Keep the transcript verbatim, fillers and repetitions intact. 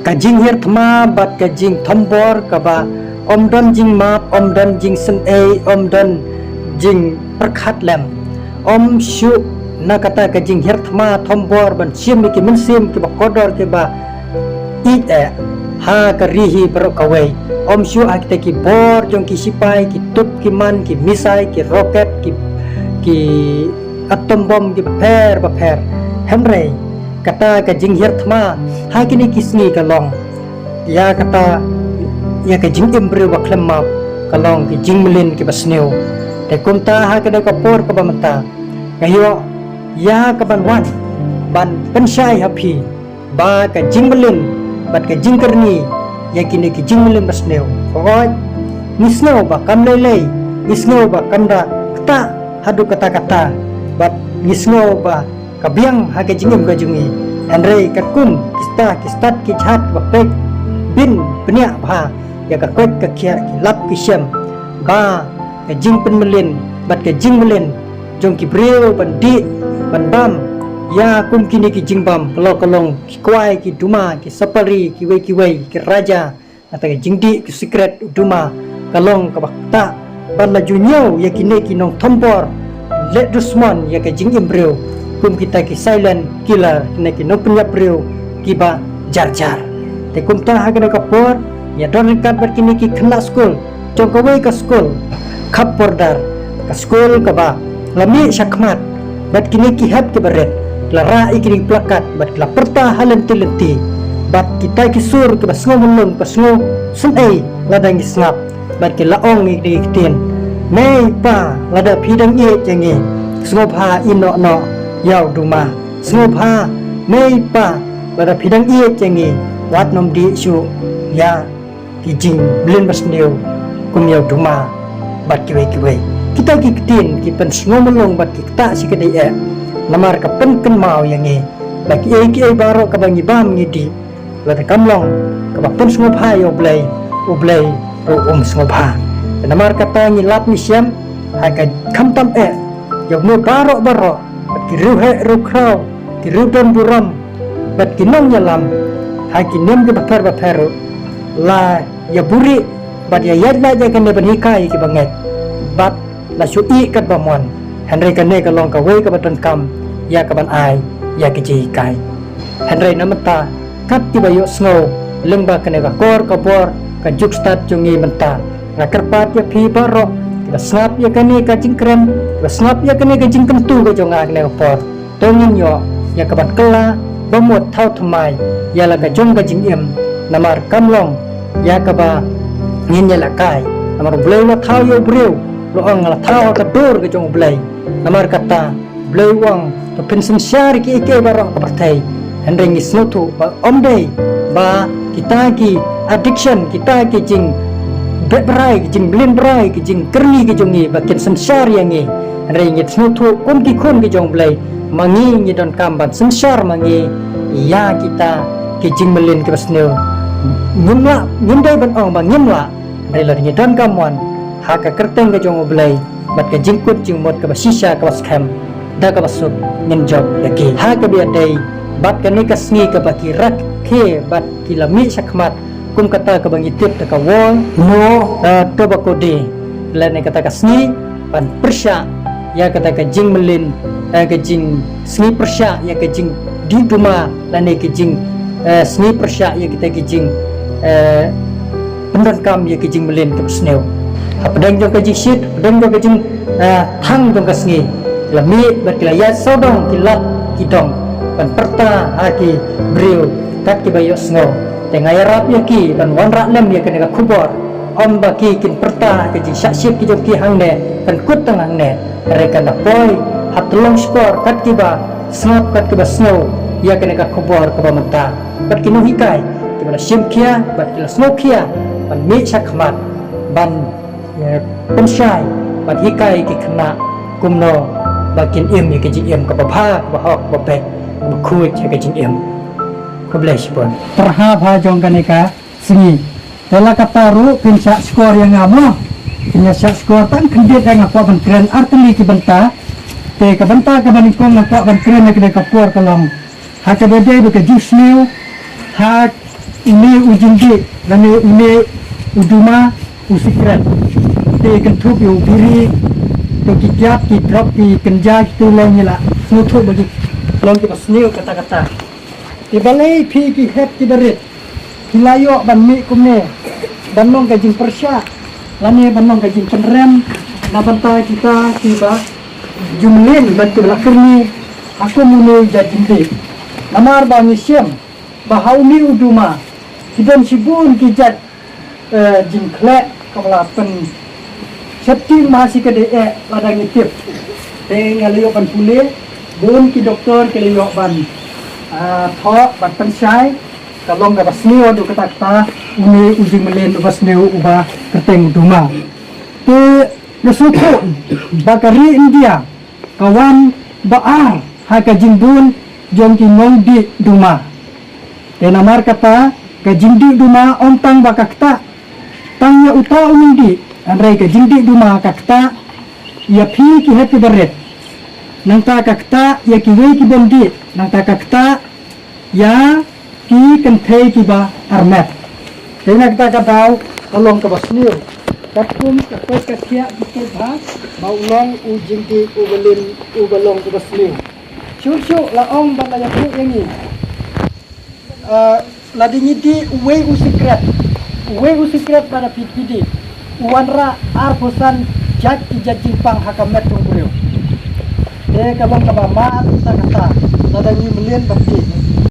Ka jinghiar thma bad ka jingthombor kaba ym don jingmap, ym don jingsynei, ym don jingpyrkhat lem. Ym shuh na kata ka jinghiar thma thombor ban shim ïa ki mynsiem kiba kordor kiba ïeit eh ha ka ri hi baroh kawei. Ym shuh ha kita ki bor jong ki sipai, ki tup ki man, ki misai, ki roket, ki, ki atom bom kiba pher ba pher. Hynrei kata ka jinghiar thma ha kine ki sngi ka long ïa kata, ïa ka jingim briew ba khlem map, ka long ki jingmlien kiba sniew. Te kumta ha kane ka por kaba mynta nga ïoh ïa kaban wan ban pynshai ha phi ba ka jingmlien bad ka jingkyrni ïa kine ki jingmlien ba sniew. Hooid, ngi sngew ba kam lei lei, ngi sngew ba kam da ktah haduh katta katta, bad ngi sngew ba ka biang ha ka jingim ka jong ngi. Hynrei katkum kita ki stad ki jhat ba peit, bin bniah bha ïa ka koit ka khiah, ki lap ki shem, ba ka jingpynmlien bad ka jingmlien jong ki briew ban dih ban bam ïa kum kine ki jingbam, ka long, ka long ki kwai, ki duma, ki sapari, kiwei kiwei, ki raja, nangta ka jingdih ki sikret u duma, ka long kaba ktah ban la ju ñiew ïa kine ki nongthombor, leh dusmon ïa ka jingim briew, kum kita ki silent killer, kine ki nongpynïap briew kiba jar jar. Te kumta ha kane ka por ïa don ryngkat bad kine ki khynnah skul jong kawei ka skul khap border, ka skul kaba la mih shakhmat bad kine ki hep kiba rit, ki la rah ïa kine ki plakat bad ki la pyrta ha lynti lynti, bad kita ki sur kiba sngew mlung, ba sngew synei lada ngi sngap, bad ki la ong ïa kine ki ktien: Mei pa, lada phi dang ïeit ïa ngi, sngewbha ïehnoh noh ïa u duma. Sngewbha, mei pa, lada phi dang ïeit ïa ngi, wat nym dih shuh ïa ki jingmlien ba sniew kum ïa u duma bad kiwei kiwei. Kita ki ktien ki pynsngew mlung bad ki ktah shikatdei eh. Namar ka pynkynmaw ïa ngi ba kiei kiei baroh kaba ngi bam ngi dih, lada kam long kaba pynsngewbha ïa U Blei, U Blei ruh um sngewbha. Namar kata ngi lap ngi shem ha ka khamtam eh ïa une baroh baroh, bad ki riewheh riewkhraw, ki riewdon burom bad ki nongïalam ha ki niam kiba pher ba pher ruh, la ïa buhrieh bad ïa ïaid lait ïa kane ban hikai ïa kiba ngeit, bad la shu ïeh katba mon. Hynrei kane ka long kawei kaba donkam ïa kaban ai ïa ka jinghikai. Hynrei na mynta, kat kiba ïohsngew lyngba kane ka kor ka bor ka juk stad jong ngi mynta, nga kyrpad ïa phi baroh kiba sngap ïa kane ka jingkren, kiba sngap ïa kane ka jingkyntu ka jong nga ha kane ka por, to ngin ïoh ïa kaban kylla ba mut thaw thymmai ïa la ka jong ka jingim. Namar kam long ïa kaba ngin ïalehkai. Namar U Blei u la thaw ïa u briew, u la ong: Nga la thaw ha ka dur ka jong U Blei. Namar kata U Blei u ong: To phin synshar ïa kiei kiei baroh ka pyrthei. Hynrei ngi sngewthuh ba ym dei ba kita ki addiction, kita ki jingbeh brai, ki jingmlien brai, ki jingkyrni ki jong ngi ba kin synshar ïa ngi. Hynrei ngi sngewthuh kum ki khun ki jong U Blei, ma ngi ngi donkam ban synshar ma ngi ïa kita ki jingmlien kiba sniew. Ngim lah, ngim dei ban ong ba ngim lah. Hynrei lada ngi donkam mon ha ka kyrteng ka jong U Blei bad ka jingkut jingmut kaba shisha kaba skhem, da kaba suk ngin jop ïa ki. Ha kaba ïadei bad kane ka sngi kaba ki rakhe bad ki la mih shakhmat kum kata kaba ngi tip da ka World No, eh, Tobacco Day, lane kata ka sngi ban pyrshah ïa kata ka jingmlien, eh, ka jing, sngi pyrshah ïa ka jingdih duma, lane ka jing, eh, sngi pyrshah ïa kita ki jing, eh, pyndonkam ïa ka jingmlien kaba sniew. Hapdeng jong ka jingshit, hapdeng jong ka jing, eh, thang jong ka sngi, ki la mih bad ki la ïaid sawdong ki lad ki dong ban pyrta ha ki briew kat kiba ïohsngew. Te nga ïarap ïa ki ban wanrah lem ïa kane ka khubor, ym ba ki kin pyrta ha ka jingshah shit ki jong ki hangne, kan kut tang hangne. Hynrei kan da poi ha tyllong shkor kat kiba sngap, kat kiba sngew ïa kane ka khubor kaba mynta. Bad ki nonghikai kiba la shim khia bad ki la sngew khia ban mih shakhmat ban, eh, pynshai bad hikai ki khynnah kumno ba kin im ïa ka jingim kaba bha, kaba hok, kaba beit, kaba khuid ha ka jingim. Khublei shibun. Pyrha bha jong kane ka sngi. Te la katta ruh phin shah shkor ïa nga mo. Phin ïa shah shkor tang khyndiat, nga kwah ban kren artylli ki bynta. Te ka bynta kaba nyngkong nga kwah ban kren ha kane ka por ka long ha kaba dei bad ka jingsniew ha Une u jingdih lane une u duma u sikret, te kynthup ïa u biri, to ki kiad, ki drok, ki kynja, kitu leh ngi la sngewthuh ba ki long kiba sniew katta katta. Te balei phi ki hep ki barit phi la ïoh ban mih kumne, ban long ka jingpyrshah lane ban long ka jingpynrem na bynta kita kiba ju mlien bad kiba la kyrni ha kum une u jait jingdih? Namar ba ngi shem ba ha une u duma ki don shibun ki jait, eh, jingkhleh kaba la pynsheptieng ma shi ka dei eh lada ngi tip. Te nga la ïoh ban pule, bun ki doktor ki la ïoh ban, ah, thoh ban pynshai, ka long kaba sniew haduh katta katta une u jingmlien uba sniew uba kyrteng u duma. Te nga sngewthuh ba ka ri India ka wan ba ar ha ka jingbun jong ki nongdih duma. Te namar kata ka jingdih duma ym tang ba ka ktah tang ïa uta u nongdih, hynrei ka jingdih duma ka ktah ïa phi ki hep ki barit, nangta ka ktah ïa kiwei ki bym dih, nangta ka ktah ïa ki kynthei kiba armet. Te na kata ka daw ka long kaba sniew katkum ka koit ka khiah ki koit bha ba u long u jingdih uba lin uba long uba sniew. Shuh shuh la ong ba la ïathuh ïa ngi, ah, lada ngi dih uwei u sikret, uwei u sikret ba da phi phi dih, u wanrah arphew san jait ki jait jingpang ha ka met jong u briew. Te ka long kaba mar katta katta lada ngi mlien ban dih.